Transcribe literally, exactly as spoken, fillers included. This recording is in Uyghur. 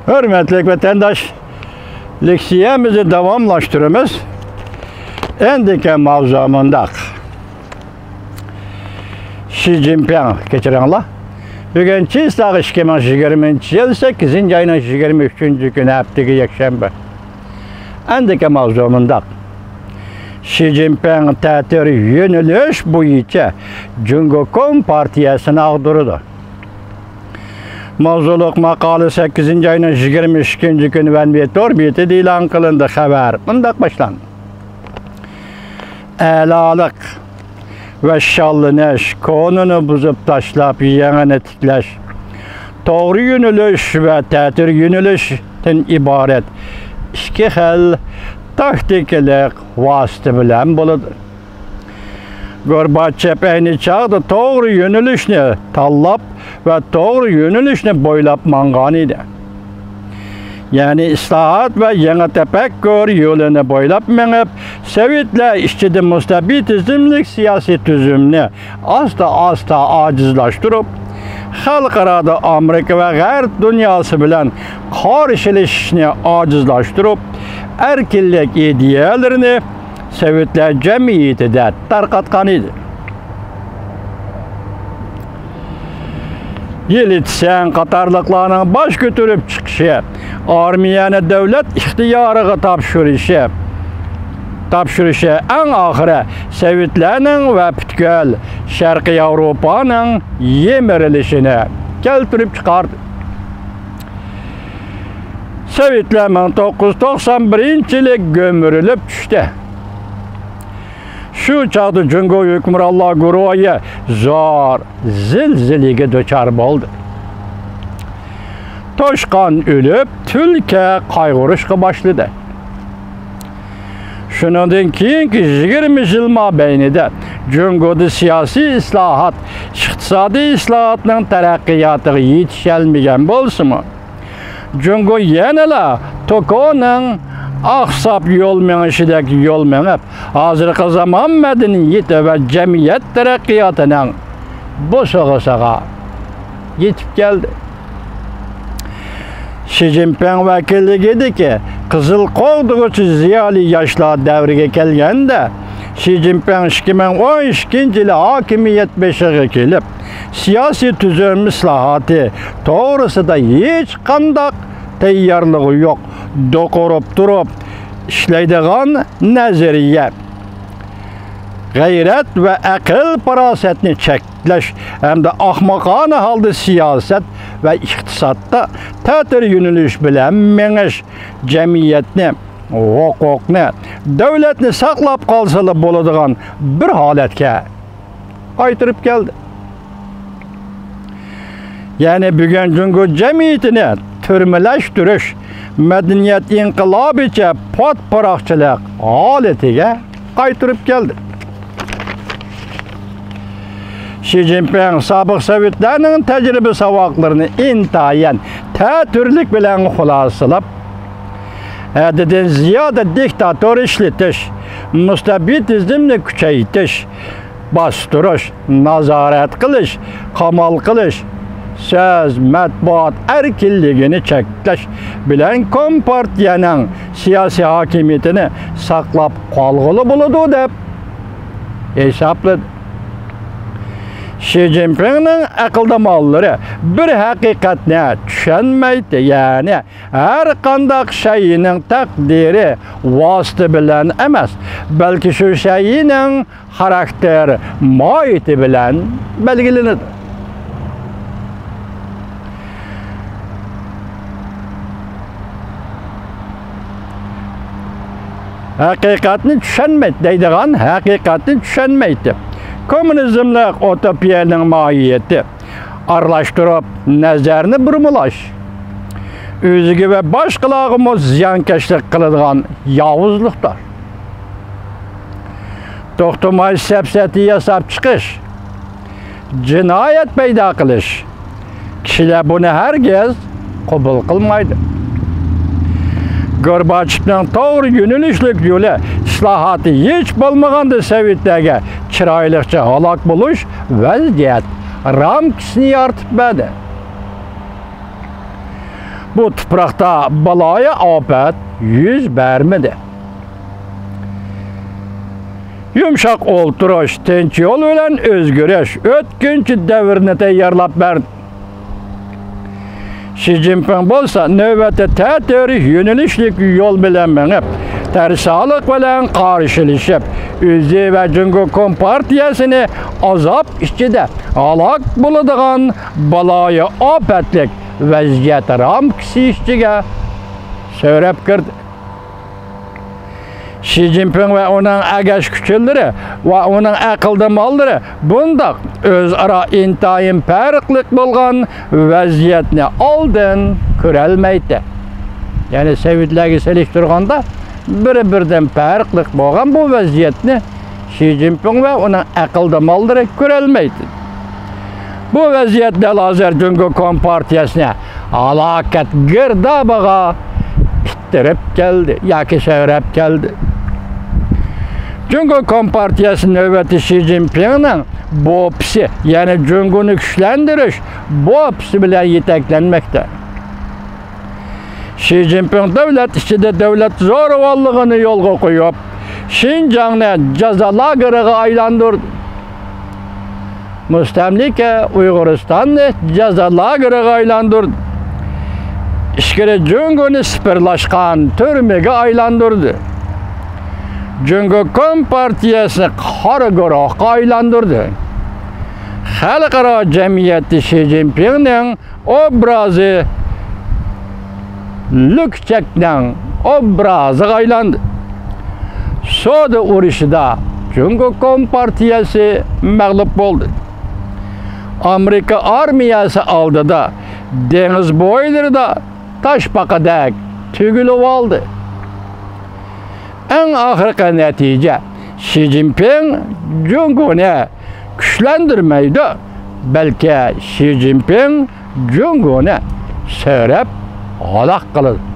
ھۆرمەتلىك ۋەتەنداش، لېكسىيەمىزنى داۋاملاشتۇرىمىز. ئەندىكى ماۋزۇ مۇنداق. شى جىنپىڭ، كەچۈرۈڭلار. بۈگۈن چىسلاغ ئىككى مىڭ يىگىرمىنچى يىل سەككىزىنچى ئاينىڭ يىگىرمە ئۈچىنچى كۈنى، ھەپتىگە يەكشەنبە. ئەندىكى ماۋزۇ مۇنداق. شى جىنپىڭ تەتۈر يۆنىلىش بويىچە جۇڭگو كومپارتىيەسىنى ئاغدۇرىدۇ. ماۋزۇلۇق ماقالە سەككىزىنچى ئاينىڭ يىگىرمە ئىككىنچى كۈنى ۋەنۋې تور بېتىدە ئېلان قىلىندى. خەۋەر مۇنداق باشلاندى. ئەلالىق ۋە شاللىنىش، كونىنى بۇزۇپ تاشلاپ، يېڭىنى تىكلەش، توغرا يۆنىلىش ۋە تەتۈر يۆنىلىشتىن ئىبارەت ئىككى خىل تاكتىكىلىق ۋاسىتە بىلەن بولىدۇ. گورباچېف ئەينى چاغدا توغرا يۆنىلىشنى تاللاپ ۋە توغرا يۆنىلىشنى بويلاپ ماڭغان ئىدى. يەنى ئىسلاھات ۋە يېڭى تەپەككۇر يولىنى بويلاپ مېڭىپ، سوۋېتلار ئىچىدە مۇستەبىتىزملىك سىياسىي تۈزۈمنى ئاستا-ئاستا ئاجىزلاشتۇرۇپ، خەلقئارادا ئامېرىكا ۋە غەرب دۇنياسى بىلەن قارشىلىشىشنى ئاجىزلاشتۇرۇپ، ئەركىنلىك ئىدىيەلىرىنى سوۋېتلار جەمئىيىتىدە تارقاتقان ئىدى. يىلى تسەن قاتارلىقلارنىڭ باش كۆتۈرۈپ چىقىشى، ئارمىيەنى دۆلەت ئىختىيارىغا تاپشۇرۇشى، تاپشۇرۇشى ئەڭ ئاخىرى سوۋېتلارنىڭ ۋە پۈتكۈل شەرقىي ياۋروپانىڭ يىمىرىلىشىنى كەلتۈرۈپ چىقاردى. سوۋېتلار مىڭ توققۇز يۈز توقسان بىرىنچى يىلى گۈمۈرۈلۈپ چۈشتى. شۇ چاغدا جۇڭگو ھۆكۈمرانلار گۇرۇھى زور زىلزىلىگە دۇچار بولدى. توشقان ئۆلۈپ، تۈلكە قايغۇرۇشقا باشلىدى. شۇنىڭدىن كېيىنكى يىگىرمە يىل مابەينىدە جۇڭگودا سىياسىي ئىسلاھات، ئىقتىسادىي ئىسلاھاتنىڭ تەرەققىياتىغا يېتىشەلمىگەن بولسىمۇ، جۇڭگو يەنىلا توكونىڭ ئاقساپ يول مېڭىشىدەك يول مېڭىپ، ھازىرقى زامان مەدەنىيىتى ۋە جەمئىيەت تەرەققىياتىنىڭ بوسۇغىسىغا يېتىپ كەلدى. شى جىنپىڭ ۋەكىللىكىدىكى قىزىل قوغدىغۇچى زىيالىي ياشلار دەۋرىگە كەلگەندە، شى جىنپىڭ ئىككى مىڭ ئون ئىككىنچى يىلى ھاكىمىيەت بېشىغا كېلىپ، سىياسىي تۈزۈم ئىسلاھاتى توغرىسىدا ھېچقانداق تەييارلىقى يوق، دوقۇرۇپ تۇرۇپ ئىشلەيدىغان نەزەرىيە، غەيرەت ۋە ئەقىل-پاراسەتنى چەكلەش ھەمدە ئاخمىقانە ھالدا سىياسەت ۋە ئىقتىسادتا تەتۈر يۆنىلىش بىلەن مېڭىش جەمئىيەتنى، ھوقۇقنى، دۆلەتنى ساقلاپ قالسىلا بولىدىغان بىر ھالەتكە قايتۇرۇپ كەلدى. يەنى بۈگۈن جۇڭگو جەمئىيىتىنى تۈرمىلەشتۈرۈش، مەدەنىيەت ئىنقىلابىچە پات-پاراقچىلىق ھالىتىگە قايتۇرۇپ كەلدى. شى جىنپىڭ سابىق سوۋېتلارنىڭ تەجرىبە ساۋاقلىرىنى ئىنتايىن تەتۈرلۈك بىلەن خۇلاسىلاپ، ھەددىدىن زىيادە دىكتاتور ئىشلىتىش، مۇستەبىتىزمنى كۈچەيتىش، باستۇرۇش، نازارەت قىلىش، قامال قىلىش، سۆز، مەتبۇئات ئەركىنلىكىنى چەكلەش بىلەن كومپارتىيەنىڭ سىياسىي ھاكىمىيىتىنى ساقلاپ قالغىلى بولىدۇ، دەپ ھېسابلىدى. شى جىنپىڭنىڭ ئەقىلداماللىرى بىر ھەقىقەتنى چۈشەنمەيتتى، يەنى ھەر قانداق شەيئىنىڭ تەقدىرى ۋاسىتە بىلەن ئەمەس، بەلكى شۇ شەيئىنىڭ خاراكتېر ماھىيىتى بىلەن بەلگىلىنىدۇ. ھەقىقەتنى چۈشەنمەيدۇ دەيدىغان، ھەقىقەتنى چۈشەنمەيتتى. كوممۇنىزملىق ئۇتوپىيەنىڭ ماھىيىتى ئارىلاشتۇرۇپ نەزەرنى بۇرمىلاش، ئۆزىگە ۋە باشقىلارغىمۇ زىيانكەشلىك قىلىدىغان ياۋۇزلۇقتۇر. توختىماي سەپسەتە ياساپ چىقىش، جىنايەت پەيدا قىلىش، كىشىلەر بۇنى ھەرگىز قوبۇل قىلمايدۇ. گورباچېۋنىڭ توغرا يۆنىلىشلىك يولى ئىسلاھاتى ھېچ بولمىغاندا سوۋېتلارغا چىرايلىقچە ھالاك بولۇش ۋەزىيەت رامكىسىنى يارىتىپ بەردى. بۇ تۇپراقتا بالايىئاپەت يۈز بەرمىدى. يۇمشاق ئولتۇرۇش، تىنچ يول بىلەن ئۆزگىرىش، ئۆتكۈنچى دەۋرنى تەييارلاپ بەردى. شى جىنپىڭ بولسا نۆۋەتتە تەتۈر يۆنىلىشلىك يول بىلەن مېڭىپ، تەرسالىق بىلەن قارشىلىشىپ، ئۆزى ۋە جۇڭگو كومپارتىيەسىنى ئازاب ئىچىدە ھالاك بولىدىغان بالايىئاپەتلىك ۋەزىيەت رامكىسى ئىچىگە سۆرەپ كىردى. شى جىنپىڭ ۋە ئۇنىڭ ئەگەشكۈچىلىرى ۋە ئۇنىڭ ئەقىلدىمانلىرى بۇنداق ئۆزئارا ئىنتايىن پەرقلىق بولغان ۋەزىيەتنى ئالدىن كۆرەلمەيتتى. يەنى سوۋېتلەرگە سېلىشتۇرغاندا بىر-بىرىدىن پەرقلىق بولغان بۇ ۋەزىيەتنى شى جىنپىڭ ۋە ئۇنىڭ ئەقىلدىمانلىرى كۆرەلمەيتتى. بۇ ۋەزىيەت دەل ھازىر جۇڭگو كومپارتىيەسىنى ھالاكەت گىردابىغا ئىتتىرىپ كەلدى ياكى سۆرەپ كەلدى. جۇڭگو كومپارتىيەسى نۆۋەتتە شى جىنپىڭنىڭ بوپىسى، يەنى جۇڭگونى كۈچلەندۈرۈش بوپىسى بىلەن يېتەكلەنمەكتە. شى جىنپىڭ دۆلەت ئىچىدە دۆلەت زورىۋانلىقىنى يولغا قويۇپ، شىنجاڭنى جازا لاگېرىغا ئايلاندۇردى. مۇستەملىكە ئۇيغۇرىستاننى جازا لاگېرىغا ئايلاندۇردى. ئىچكىرى جۇڭگونى سىپىرلاشقان تۈرمىگە ئايلاندۇردى. جۇڭگو كومپارتىيەسىنى قارا گۇرۇھقا ئايلاندۇردى. خەلقئارا جەمئىيەتتە شى جىنپىڭنىڭ ئوبرازى لۈكچەكنىڭ ئوبرازىغا ئايلاندى. سودا ئۇرۇشىدا جۇڭگو كومپارتىيەسى مەغلۇپ بولدى. ئامېرىكا ئارمىيەسى ئالدىدا دېڭىز بويلىرىدا تاشپاقىدەك تۈگۈلۈۋالدى. ئەڭ ئاخىرقى نەتىجە، شى جىنپىڭ جۇڭگونى كۈچلەندۈرمەيدۇ، بەلكى شى جىنپىڭ جۇڭگونى سۆرەپ ھالاك قىلىدۇ.